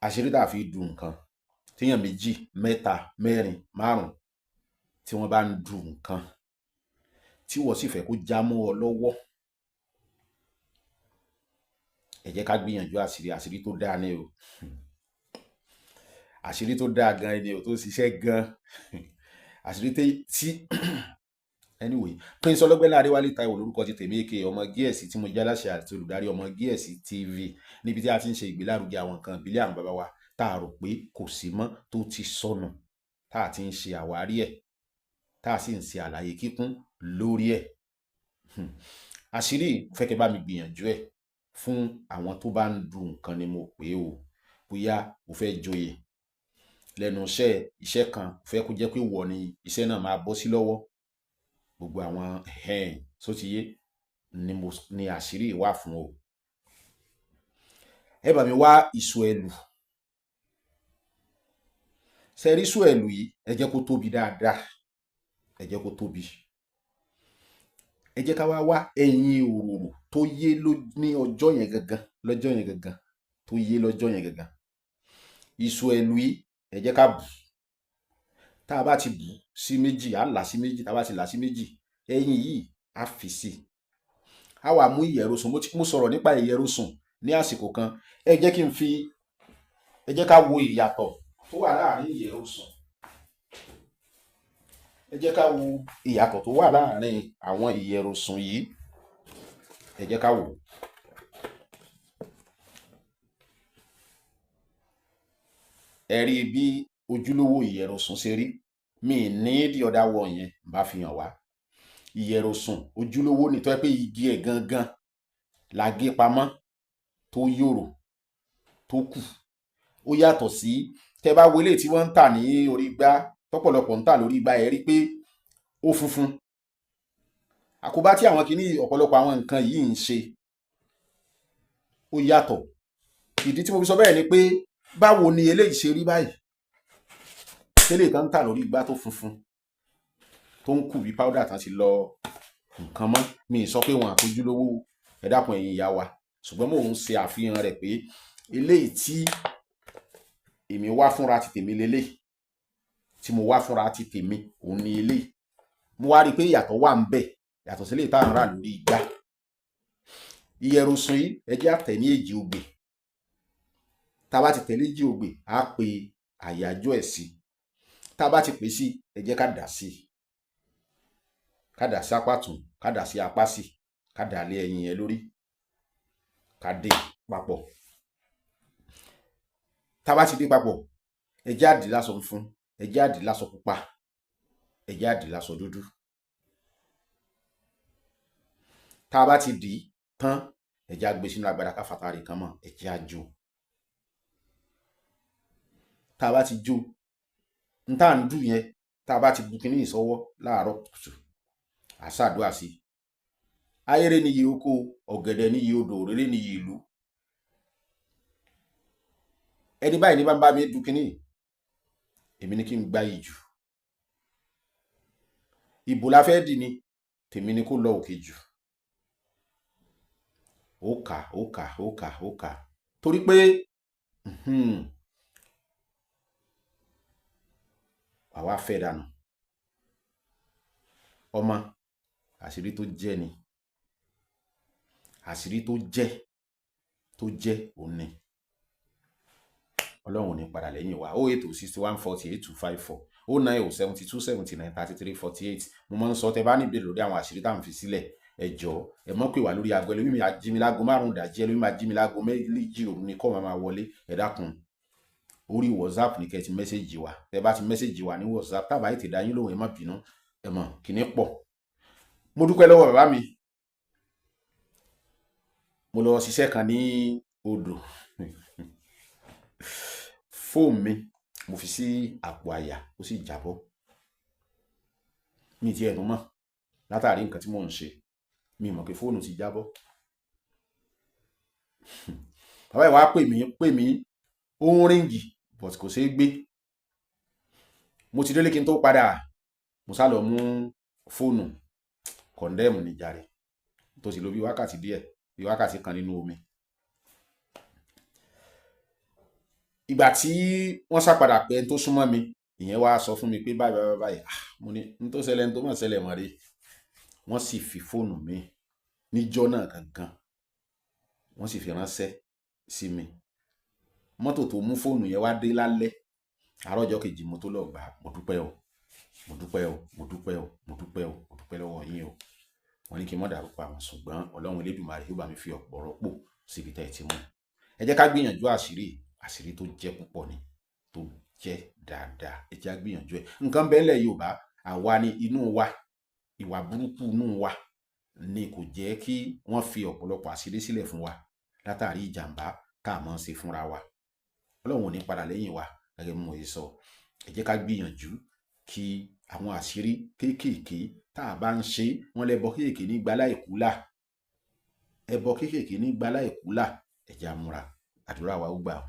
Àṣírí tá a fi du nǹkan, téèyàn méjì, mẹ́ta, mẹ́rin, márùn tí wọ́n bá ń du nǹkan tí wọ́n sì fẹ́ kó já mọ́ ọ lọ́wọ́, ẹ jẹ́ ká gbìyànjú àṣírí. Àṣírí tó dáa ni o, àṣírí tó dáa gan ni o, tó ṣiṣẹ́ gan, àṣírí tí anyway. Prince Ọlọ́gbẹ́lá Adéwálé Táíwò lórúkọ ti tèmi, èké ọmọ Gíẹ̀sì tí mo jẹ́ aláṣẹ àti olùdarí Ọmọ Gíẹ̀sì TV, níbi tí a ti ń ṣe ìgbélárugẹ àwọn nǹkan ìbílẹ̀ àwọn bàbá wa tá a rò pé kò sí mọ́, tó ti sọnù, tá a ti ń ṣe àwárí ẹ̀, tá a sì ń ṣe àlàyé kíkún lórí ẹ̀. Àṣírí fẹ́ kẹ́ bá mi gbìyànjú ẹ̀ fún àwọn tó bá ń du nǹkan ni mo pè é o. Bóyá o fẹ́ joyè lẹ́nu iṣẹ́, iṣẹ́ kan o fẹ́ kó jẹ́ pé wọ̀ ni iṣẹ́ náà máa bọ́ sí lọ́wọ́, gbogbo àwọn sótìyé ni mo ní àṣírí wà fún o. Ẹ bá mi wá ìṣù ẹlù. Ṣẹ́rí ìṣù ẹlù yìí, ẹ jẹ́ kó tóbi dáadáa, ẹ jẹ́ kó tóbi. Ẹ jẹ́ ká wá wá ẹyin òróró tó yé ní ọjọ́ yẹn gangan, lọ́jọ́ yẹn gangan, tó yé lọ́jọ́ yẹn gangan. Ìṣù ẹlù yìí, ẹ jẹ́ ká bù. Tá a bá ti bù sí méjì, á là sí méjì. Tá a bá ti là sí méjì, ẹyin yìí á fi sí i, á wà mú ìyẹ̀rosùn. Mo sọ̀rọ̀ nípa ìyẹ̀rosùn ní àsìkò kan. Ẹ jẹ́ kí n fi, ẹ jẹ́ ká wo ìyàtọ̀ tó wà láàrin ìyẹ̀rosùn. Ẹ jẹ́ ká wo ìyàtọ̀ tó wà láàrin àwọn ìyẹ̀rosùn yìí. Ẹ jẹ́ ká wò. Ẹ rí bí ojúlówó ìyẹ̀rosùn ṣe rí. Mi ní the other one yẹn bá fi hàn wá. Ìyẹ̀rosùn ojúlówó ní tó yẹ pé igi ẹ̀ gangan la gé pamọ́, tó yòrò, tó kù. Ó yàtọ̀ sí tẹ́ bá wo eléyìí tí wọ́n ń tà ní orí igbá, tọ́pọ̀lọpọ̀ ń tà lórí igbá. Ẹ rí pé ó funfun. Àkóbá tí àwọn kìíní, ọ̀pọ̀lọpọ̀ àwọn nǹkan yìí ń ṣe, ó yàtọ̀. Ìdí tí mo fi sọ bẹ́ẹ̀ ni pé, báwo ni eléyìí ṣe rí báyìí, tẹ́lẹ̀ tán ń tà lórí igbá tó funfun, tó ń kù bí powder tán ti lọ nǹkan mọ́? Mi ì sọ pé wọn àtójúlówó, ẹ dákun, ẹ̀yin ìyá wa, ṣùgbọ́n mò ń ṣe àfihàn rẹ̀ pé eléyìí tí èmi wá fúnra ti tèmi lélẹ̀, tí mo wá fúnra ti tèmi òun ni eléyìí. Mo wá rí i pé ìyàtọ̀ wà ń bẹ̀, yàtọ̀ sílẹ̀ tá à ń rà lórí igbá. Ìyẹ̀rùsùn yìí, ẹ jẹ́ àtẹ̀ ní èjì ogbè. Tá a bá ti tẹ̀lé èjì ogbè, á pe àyájọ́ ẹ̀ sí. Tá a bá ti pè sí, ẹ jẹ́ ká dà sí, ká dà sí apá tún, ká dà sí apá sí, ká dà lé ẹyin yẹn lórí, ká dé papọ̀. Tá a bá ti dé papọ̀, ẹ jẹ́ á dì láṣọ funfun, ẹ jẹ́ á dì láṣọ pupa, ẹ jẹ́ á dì láṣọ dúdú. Tá a bá ti dì í tán, ẹ jẹ́ á gbé sínú agbada, ká fàtàrí kan mọ́, ẹ jẹ́ á jó. Tá a bá ti jó n tá à ń dù yẹn, tá a bá ti bu kinní ìsọwọ́ láàárọ̀ kùtù, à ṣàdúrà sí i. Ayére níyì oko, ọ̀gẹ̀dẹ̀ níyì odò, òréré níyì ìlú. Ẹni báyìí ní bá ń bá mi du kinní, èmi ní kí n gba ìjù. Ìbò la fẹ́ dì ní tèmi ni kó lọ òkè jù. Ó kà, ó kà, ó kà, ó kà, torí pé àwa fẹ́ dànù. Ọmọ, àṣírí tó jẹ́ ni, àṣírí tó jẹ́, tó jẹ́ òun ni. Ọlọ́run ò ní padà lẹ́yìn wa. 08061408254, 09072793348. Mo máa ń sọ, tẹ bá ní ìbéèrè lórí àwọn àṣírí tá à ń fi sílẹ̀, ẹ jọ̀ọ́, ẹ mọ́ pè wá lórí aago. Ẹlòmíì máa jí mi láago 5 ìdájí, ẹlòmíì máa jí mi láago 2 òru ní kọ́ máa wọlé. Ẹ dákun, orí WhatsApp ní kẹ́ ẹ ti message wa. Tẹ bá ti message wa ní WhatsApp, tábà ètè dá yín lóhùn, ẹ má bínú, ẹ mọ̀ kíní pọ̀. Mo dúpẹ́ lọ́wọ́ bàbá mi. Mo lọ ṣiṣẹ́ kan ní odò, fóònù mi mo fi sí àpò àyà, ó sì jábọ́. Mi ti ẹ̀dùn mọ̀ látàrí nǹkan tí mò ń ṣe, mi mọ̀ pé fóònù ti jábọ́. Bàbá yìí wá pè mí, pè mí, ó ń ring but kò ṣeé gbé. Mo ti délé kí n tó padà, mo sá lọ mú fóònù. Condemn ní jàre, tó sì lò bí wákàtí díẹ̀, bí wákàtí kan nínú omi. Ìgbà tí wọ́n sá padà pé ẹni tó súnmọ́ mi, ìyẹn wá sọ fún mi pé báyìí báyìí báyìí. Ah, mo ní n tó ṣẹlẹ̀, n tó mọ̀ ṣẹlẹ̀ mọ̀ rí. Wọ́n sì fi fóònù mi níjọ́ náà gangan, wọ́n sì fi ránṣẹ́ sí mi. Mọ́tò tó mú fóònù yẹn wá dé lálẹ́ àárọ̀ ọjọ́ kejì mo tó lọ gbà. Mo dúpẹ́ o, mo dúpẹ́ o, mo dúpẹ́ o, mo dúpẹ́ o, mo dúpẹ́ lọ́wọ́ yín o. Wọ́n ní kí n má dárúkọ àwọn, ṣùgbọ́n Ọlọ́run Elédùmarè yóò bá mi fi ọ̀pọ̀ rọ́pò síbi tẹ́ ẹ ti mú. Ẹ jẹ́ ká gbìyànjú àṣírí, àṣírí tó jẹ́ púpọ̀ ni, tó jẹ́ dáadáa. Ẹ jẹ́ á gbìyànjú ẹ̀. Nǹkan bẹ́ẹ̀ lẹ̀ Yorùbá, àwa ni inú wa, ìwà burúkú inú wa ni kò jẹ́ kí wọ́n fi ọ̀pọ̀lọpọ̀ àṣírí sílẹ̀ fún wa látàrí ìjàmbá tá a máa ń ṣe fúnra wa. Ọlọ́run ò ní padà lẹ́yìn wa. Gẹ́gẹ́ bí mo ṣe sọ, ẹ jẹ́ ká gbìyànjú kí àwọn àṣírí kéékèèké tá a bá ń ṣe, wọ́n lẹ́bọ kéékèèké ní gbalá ìkúlà, ẹbọ kéékèèké ní gbalá ìkúlà. Ẹ jẹ́ á múra, àdúrà wa ó gbà o.